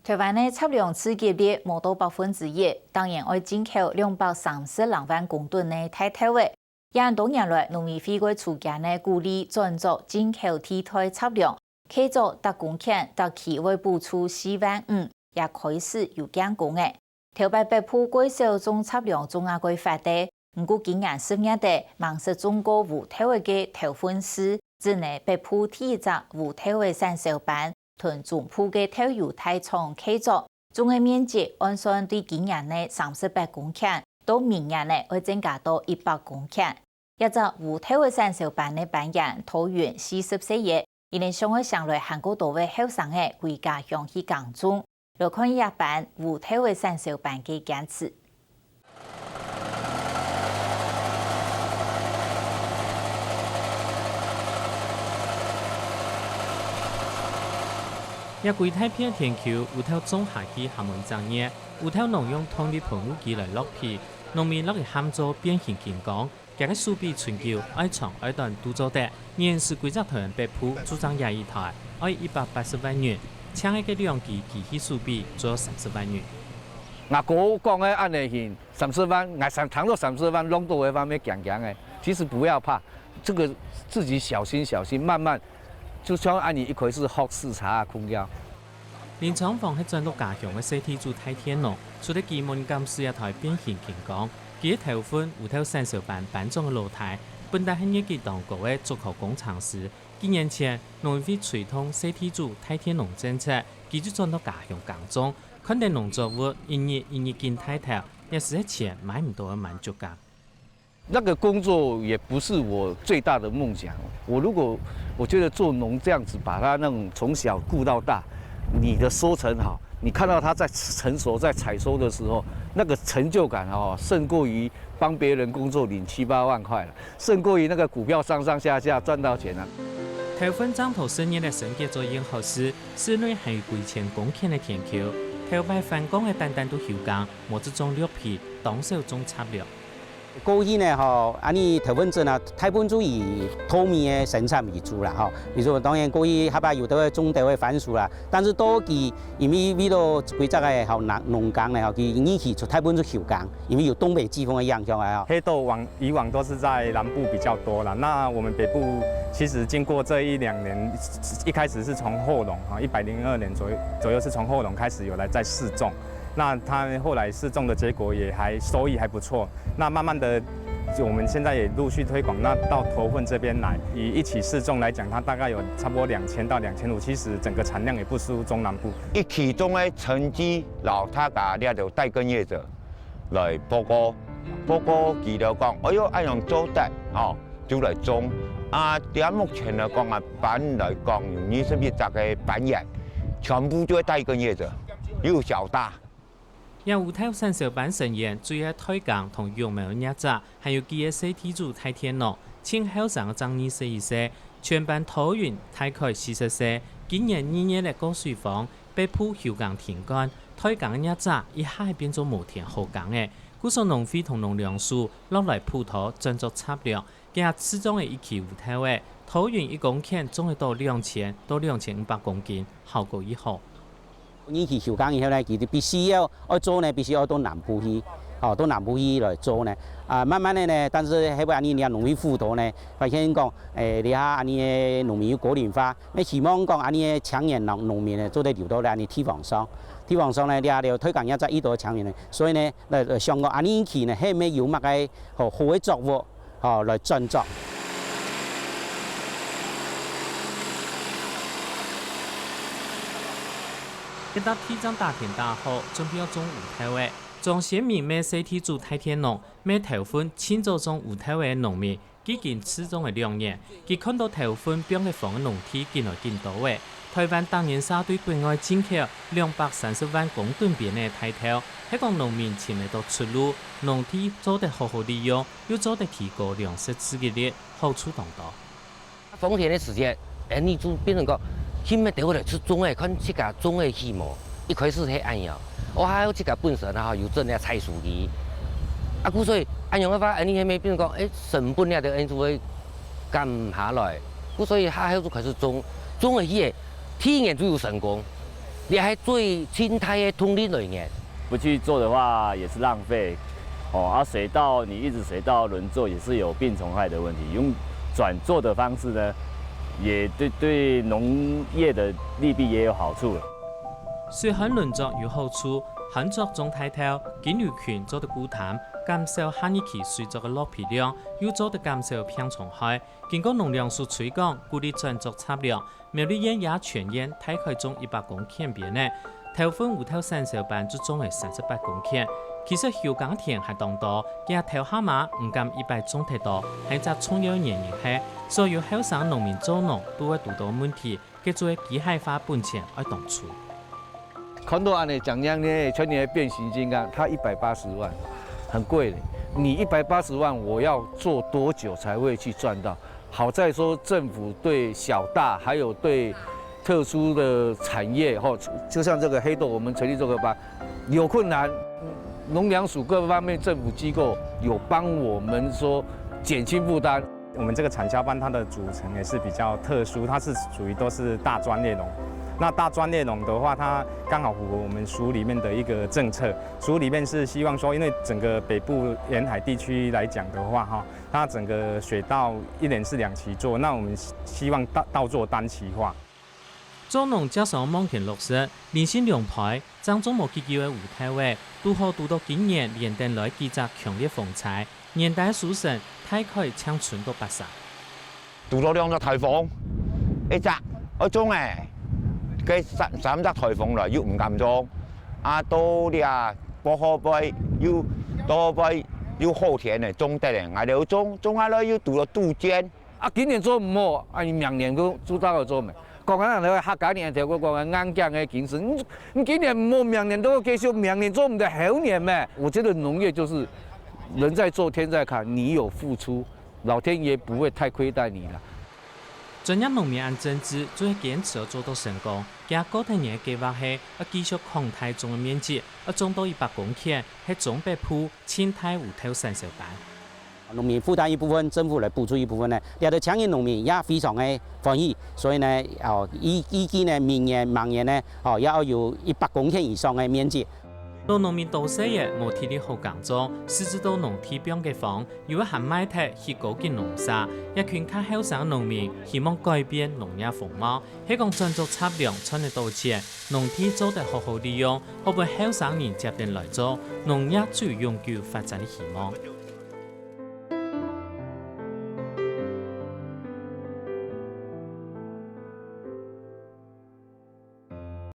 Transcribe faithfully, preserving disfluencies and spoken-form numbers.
臺灣个插礱自給率無到百分之一，當然愛進口兩百三十零萬公噸个大豆仔。這恁多年來，農委會个出錢仔鼓勵轉作進口替代插礱，契作逐公頃逐期會補助四萬五，也開始有見功仔。頭擺北部較少種插礱種啊較發達，毋過今年十月底，吂識種過烏豆仔个頭份市，成了北部第一隻烏豆仔產銷班， 同中部个豆油大廠契作，種个面積按算對今年个三十八公頃，到明年个會增加到一百公頃。這隻烏豆仔產銷班个班員桃園四十歲仔，佢等想愛請來還過多个後生仔回家鄉去耕種，來看這班烏豆仔產銷班个堅持。 這歸大片田坵，烏豆種下去還無一隻月，烏豆農用動力噴霧機來落肥，農民摎佢喊做變形金剛，厥个手臂伸久，愛長愛短都做得。現時歸隻臺灣北部就正這一臺，愛一百八十萬銀，淨係該兩支機器手臂就愛三十萬銀。吾哥講个恁仔形， 三十萬，𠊎想聽到三十萬，弄到个話，乜驚驚个。其實不要怕，這個自己小心小心，慢慢，就像恁仔一開始學駛車啊，空調。林昌旺係轉到家鄉个細地主大田農，除了佢滿敢駛這臺變形金剛，佢个頭份烏豆產銷班班長个老弟，本來係業績當高个竹科工程師，幾年前農委會推動細地主大田農政策，佢就轉到家鄉耕種，看等農作物一日一日緊大頭， 也係錢買毋到个滿足感。那個工作也不是我最大的夢想。我如果，我覺得做農這樣子，把它那種從小顧到大，你的收成好，你看到它在成熟、在採收的時候，那個成就感哦，勝過於幫別人工作領七八萬塊了，勝過於那個股票上上下下賺到錢啊。頭份正頭十月个升格做永和市，市內還有幾千公頃个田坵，頭擺番崗仔單單都休耕，無只種綠肥，當少種插礱。 過去呢，吼，恁仔頭份鎮啊，大部分就以稻米个生產為主啦，吼。比如說，當然過去下擺有兜个種兜个番薯啦，但是到佢因為為了規則个吼農農耕呢，吼，佢二期就大部分就休耕，因為有東北季風个影響啊，吼。黑豆往以往都是在南部比較多啦，那我們北部其實經過這一兩年，一開始是從後龍哈，一百零二年左右左右是從後龍開始有來在試種。 那它後來試種的結果也還收益還不錯。那慢慢的，我們現在也陸續推廣，那到頭份這邊來，以一期試種來講，它大概有差不多兩千到兩千五，其實整個產量也不輸中南部。一期種个成績，摎大家這兜帶耕業者來報告，報告佢兜講，哎喲，恁樣做得吼，就來種。啊，在目前來講啊，班來講有二十一隻个班員，全部就係帶耕業者，有小大。 這烏豆產銷班成員主要係代耕同育苗个業者，還有幾個細地主大田農，盡後生个正二十一歲，全班桃園大概四十歲，今年二月來過水荒，北部休耕停耕，代耕个業者一下仔變做無田好耕了，故所農會同農糧署落來補土，轉作插礱， 佢試種个一期烏豆仔，桃園一公頃種得到兩千到兩千五百公斤，效果異好。二期休耕以後呢，佢就必須要愛做呢，必須要到南部去，吼，到南部去來做呢。啊，慢慢个呢，但是後尾恁仔，人家農會輔導呢，發現講，誒，這下恁仔个農民有高齡化，乜希望講恁仔个青年農農民呢，做得留到來恁仔地方上，地方上呢，這下代耕業者遇到青年呢，所以呢，來來想講恁仔去呢，係毋係有麼个好好个作物， 吼，來轉作。這搭地正打田打好，準備愛種烏豆仔。莊先明乜細地主大田農，乜頭份盡早種烏豆仔个農民，既經試種了兩年，佢看到頭份放忒荒个農地緊來緊多仔。 臺灣逐年煞對國外進口兩百三十萬公噸邊个大豆，係講農民尋得到出路，農地做得好好利用，又做得提高糧食自給率，好處當多。荒田个時節，恁仔就變成講，去買兜來出種个，看自家種得起無。一開始係恁樣，哦，還有自家本身啊，有種了採收機。啊，故所以恁樣个話，恁仔係毋係變成講，誒，成本了就恁仔就會減下來。故所以下後就開始種，種个去个，第一年就有成功。這係最盡大个動力來源。不去做的話也是浪費。哦，啊，水稻你一直水稻輪作也是有病蟲害的問題，用轉作的方式呢，也對對農業的利弊也有好處。水旱輪作有好處，旱作種大豆，根瘤菌做得固淡，減少下一期水作个落肥量，又做得減少病蟲害。經過農糧署推廣，鼓勵轉作插秧， 苗栗縣也全縣大概種一百公頃邊仔，頭份烏豆產銷班就種了三十八公頃。其實休耕田還當多，佢頭下嘛毋敢一擺種忒多，還一隻重要原因係，所有後生農民做農都會堵到問題，該做个機械化本錢愛當粗。看到恁呢，講講呢，全年的變形金剛，它一百八十萬，很貴的。你一百八十万，我要做多久才会去赚到？好在说政府对小大还有对特殊的产业哈，就像这个黑豆，我们成立这个班，有困难，农粮署各方面政府机构有帮我们说减轻负担。我们这个产销班它的组成也是比较特殊，它是属于都是大专列农。那大专列农的话，它刚好符合我们署里面的一个政策。署里面是希望说，因为整个北部沿海地区来讲的话，哈，它整个水稻一年是两期作，那我们希望稻稻作单期化。作农接上望天落實，人生兩倍，正種無幾久个烏豆仔，堵好堵到今年連等來幾隻強烈風災， 年底收成大概淨伸到八成。堵到兩隻颱風，一隻愛種誒，該三三隻颱風來又毋敢種，啊到這駁河背又駁河背又好天誒，種得誒，𠊎兜種種下來又堵到堵箭。啊，今年做毋好，啊，你明年都做到做咩？講緊人客家人頭个講緊硬頸个精神，你你今年毋好，明年都繼續，明年做毋得，後年咩？我觉得农业就是人在做，天在看，你有付出，老天爷不会太亏待你了。專業農民恁正直，就係堅持愛做到成功。佢過頭年个計劃係愛繼續擴大種个面積，愛種到一百公頃，係中北部盡大烏豆產銷班。農民負擔一部分，政府來補助一部分呢，這兜青年農民也非常个歡喜。所以呢，哦，預預計呢，明年、明年呢，哦，也愛有一百公頃以上个面積。老農民多歲仔，無體力好耕種，實質到農地放个荒， 又會還賣忒去高級農舍，這群較後生个農民希望改變農業風貌，係講轉作插秧賺得到錢，農地做得好好利用，好分後生人接等來做，農業就有永久發展个希望。